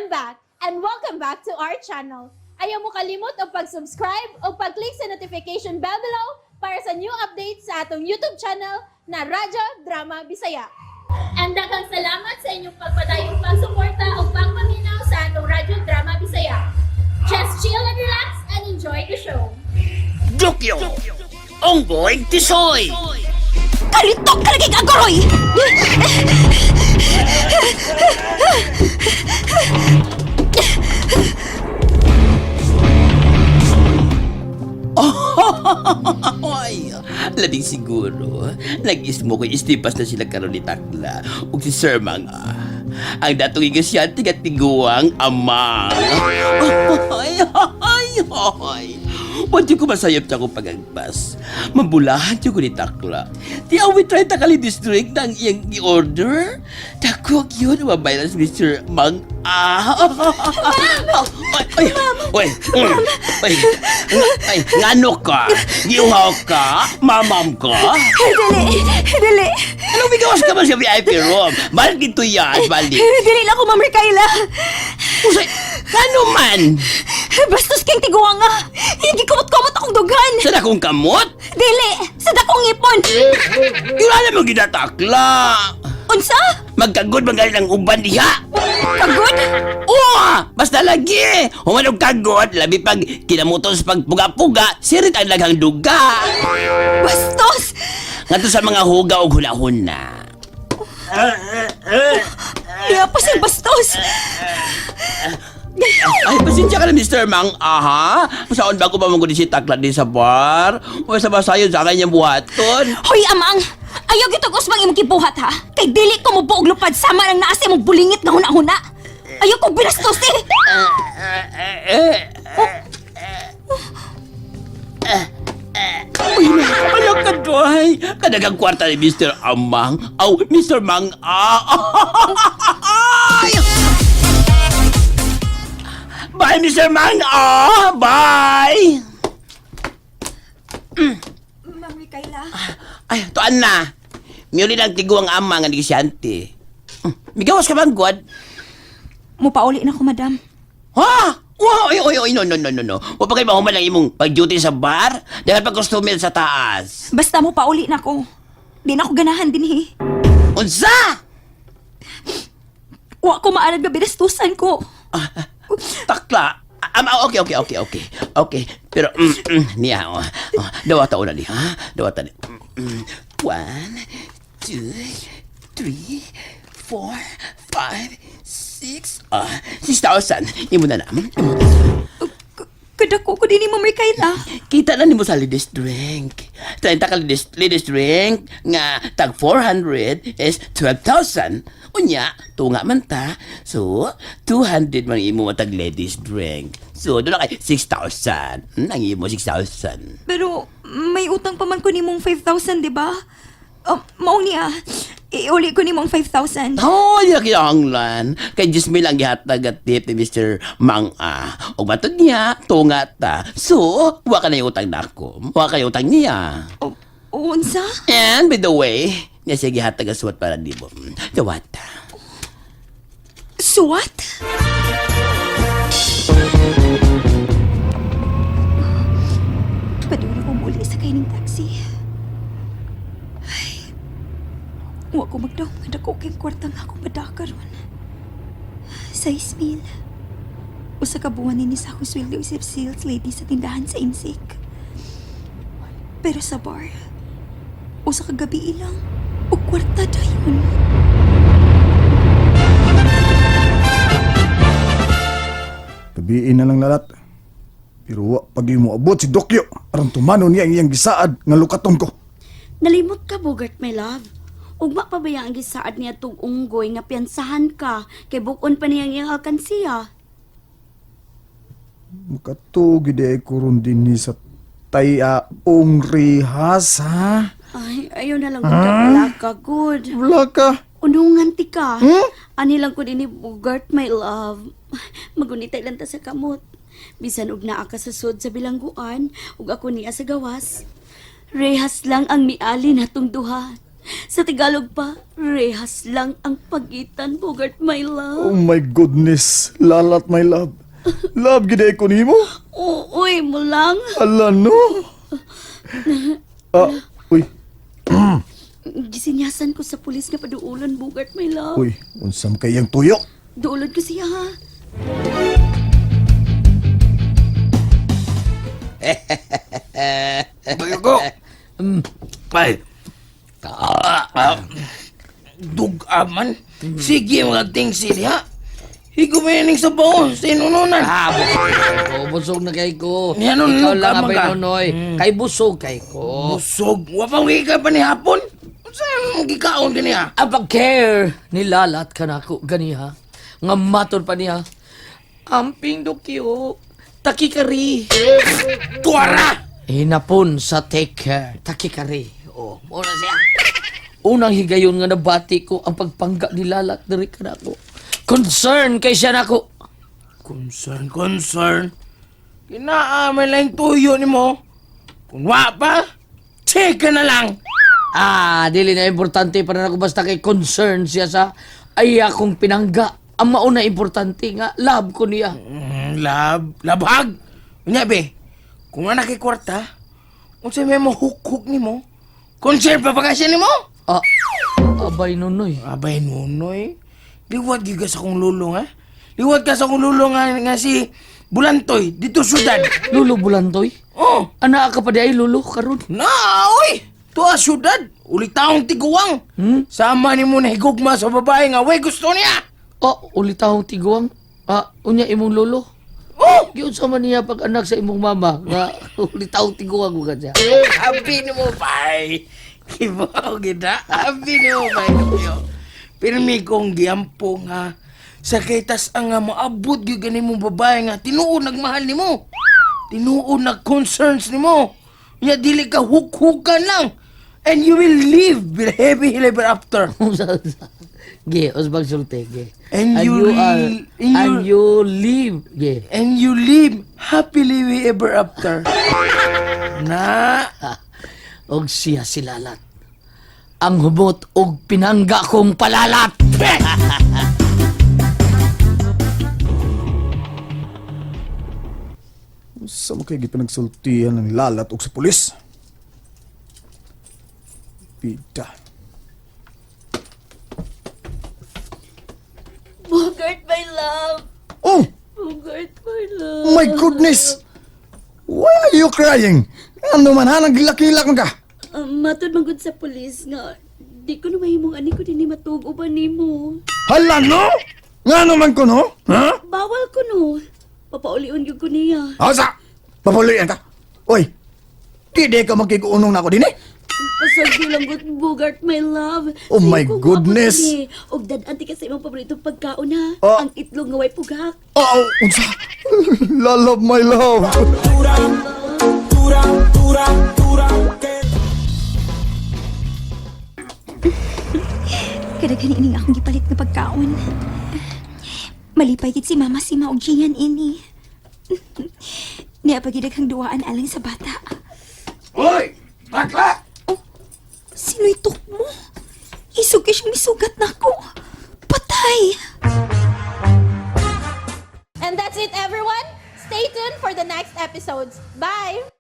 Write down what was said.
I'm back and welcome back to our channel. Ayaw mo kalimot og pag-subscribe o pag-click sa notification bell below para sa new updates sa atong YouTube channel na Radyo Drama Bisaya. And daghang salamat sa inyong pagpadayong pagsuporta o pagpaminaw sa atong Radyo Drama Bisaya. Just chill and relax and enjoy the show. Dukyo! Onggoy Tisoy! Kalitok ka lagi agoroy! Ay, labing siguro. Nag-ismo ko istipas na sila karon ni Takla ug si Sir Mang. Ang datong negosyante nga tiguang amang. Ay, ay, ay. Pwede ko masayop sa akong pagagpas. Mabulahan ko ni Takla. Di awit try ta kali district ng iyang i-order. Dako yun, mabaylan si Mr. Mang Ah. Ay, ay, ay, ay, ay, ngano ka? Giuhaw ka? Mamam ka? Dili! Dili! Anong bigawas ka man sa VIP room? Balik dito yan, balik. Dili lang ko, Ma'am Ricaila! Usay, ngano man? Bastos kang tiguang nga! Hindi kumot-kumot akong dughan! Sa dakong kamot? Dili! Sa dakong ngipon! Yun alam mo ginatakla. Unsa? Magkagod man galing ang uban diha. Kagod? Oo! Basta lagi! Human og kagod, labi pag kinamuton sa pagpuga-puga, sirit ang laghang duga. Bastos! Ngadto sa mga huga og hulahuna. Niya pa siyang bastos! Ay, pasensya ka na, Mr. Mang. Aha. Saan ba ko pa mangguni si Takla din sa bar? O sa basayon sa kanyang buhaton? Hoy, amang! Ayaw gitog usbang imong gibuhat ha! Kay dili ko mo buog lupad sama nang naa sa imong bulingit nga huna-huna! Ayaw kong binastos eh! Uy, ala ka, doy. Kadagang kwarta ni Mr. Amang. Aw, Mr. Mang. Ah. Ay! Bye, Mr. Mang. Ah, bye. Ma'am Ricaila? Ay, tuan na. Miuli lang tigo ang ama nga negosyante. Migawas ka bang, God? Mupauli na ko, madam. Ha? Wow, oy, oy, oy, no, no, no, no, no. Huwag pa kayo mahuman ang imong pag-duty sa bar. Dahil pag customer sa taas. Basta mo pauli na ko. Di na ako ganahan din eh. Unsa? Wa ko maalad nga binastusan ko. Takla. Okay, okay, okay, okay. Okay, pero, niya, oh. Oh, dawata una ni, ha? Dawata ni. One, two, three, four, five, six, 6,000. Imo na na. Imo na. Kadako ko din ni Ma'am Ricaila. Kita na nimo sa ladies drink. 30 ka ladies drink nga tag 400 is 12,000. Unya, tunga man ta. So, 200 man imo tag ladies drink. So, doon na kay 6,000. Ang imo 6,000. Pero may utang pa man ko nimong 5,000, di ba? Mao niya. Iuli ko nimong 5,000. Oh, di na kinahanglan. Kay Diyos may lang gihatag at tip ni Mr. Mang-a. O matod niya, tunga ta. So, wa ka na yung utang nako. Wa ka yung utang niya. O, unsa? And by the way, niya siya gihatag ang suwat para di mo. Dawata. Suwat? Paduro ko muli sa kaining taxi. Ay, wa ko magdaw nga dako kay kwarta nga akong madaka ron. 6,000. Usa ka buwan nini sa akong sweldo isip sales lady sa tindahan sa Insik. Pero sa bar, usa ka gabi ilang, og kwarta dayon. Tabiin na lang lalat. Pero wa pag mo abot si Dokyo aron tumano niya ang iyang gisaad nga lukaton ko. Nalimot ka, Bogart, my love. Ugma pa ba ang gisaad niya tong unggoy nga piyansahan ka kay bukon pa niya ang iyang alkansiya? Makatugi di ay kuron din ni sa tayaong rihas ha. Ay, ayaw na lang kung wala ka, good. Wala ka. Unungan ti ka. Ani lang ko din ni Bogart, my love. Magunitay lang ta sa kamot. Bisan og naa ka sa sud sa bilangguan, ug ako niya sa gawas. Rehas lang ang miali natong duha. Sa Tagalog pa, rehas lang ang pagitan, Bogart, my Oh love. my goodness, Lalat, my love. Love gid ko nimo. Oo, uy, mo lang. Ala no. Ah, uy, Gisinyasan ko sa pulis nga paduulan, Bogart, my love. uy, unsam kay iyang tuyo. Duulan ko siya, ha? Bago. Ay. Dugaman. Sige mga tingsil ha. Higumening sa baon sa inununan. Ah, busog kay ko. Busog na kay ko. Yan, ano, Ikaw lang kama abay ka. nonoy. Kay busog kay ko. Busog. Wa pa ka pa ni hapon. Saan mong gikaon din niya? Ang pag-care nilalat ka na ako ganiha. Nga maton pa niya. Amping dokyo. Takikari. Tuara! Hinapon sa take care. Takikari. Oh, muna siya. Unang higayon nga nabati ko ang pagpangga ni Lalat diri ka nako. Concern kay siya nako. Concern, concern. Kinaamay lang tuyo ni mo. Kung wa pa, check ka na lang. Ah, dili na importante para nako basta kay concern siya sa ay akong pinangga. Ang mauna importante nga love ko niya. Lab, labhag. Unya be, kung anak kay kwarta, unsa may mo hukuk nimo? Concern pa pa kasi nimo? Ah, abay nonoy. Abay nunoy, liwat gyud ka sa akong lulo nga. Liwat ka sa akong lulo nga, nga si Bulantoy dito syudad. Lulo bulantoy. Oh, Ana ka pa di ay lulo karon. na oy. Tuwa syudad, uli taong tiguang. Sama nimo na higugma sa babae nga way gusto niya. Oh, ulit akong tiguang. Ah, unya imong lolo. Oh, Giunsa man niya pag anak sa imong mama nga ulit akong tiguang ko siya. Abi nimo bay. Kibaw gid Abi nimo bay. Pirmi kong giampo nga sa kay tas ang nga maabot gyud gani mong babae nga tinuod nagmahal nimo. Tinuod nag concerns nimo. Nya dili ka hukhukan lang. And you will live with happy ever after. Ge, usbag sulti, ge. And you you are, and and you live, ge. And you live happily ever after. Na. Og siya silalat. Ang humot og pinangga kong palalat. Unsa man kay gipinagsultihan ng Lalat og sa pulis? Bida. Bogart, my love. Oh, Bogart, my love. my goodness! Why are you crying? Ano man ha, nagilak-hilak man ka? Matod man gud sa pulis nga di ko na mahimong ani ko dinhi matug uban nimo. Hala no? Nga naman ko no? Ha? Bawal ko no. Papaulion gyud ko niya. Asa? Papaluyan ka. Oy, di di ka magkikuunong na ako din eh. Pasagdo lang gud Bogart, my love. Oh my Sayo ko goodness. maabot ni. Og dad-an ti ka sa imong paboritong pagkaon ha. Ah. Ang itlog nga way pugak. Oh, unsa? Lalab my love. Kadaghan ining akong gipalit nga pagkaon. Malipay gid si Mama si og Gian ini. Niya pa gid daghang duwaan alang sa bata. Oy, bakla. Oh, sino'y tuk mo? Isog kay siyang misugat nako. Patay! And that's it, everyone. Stay tuned for the next episodes. Bye!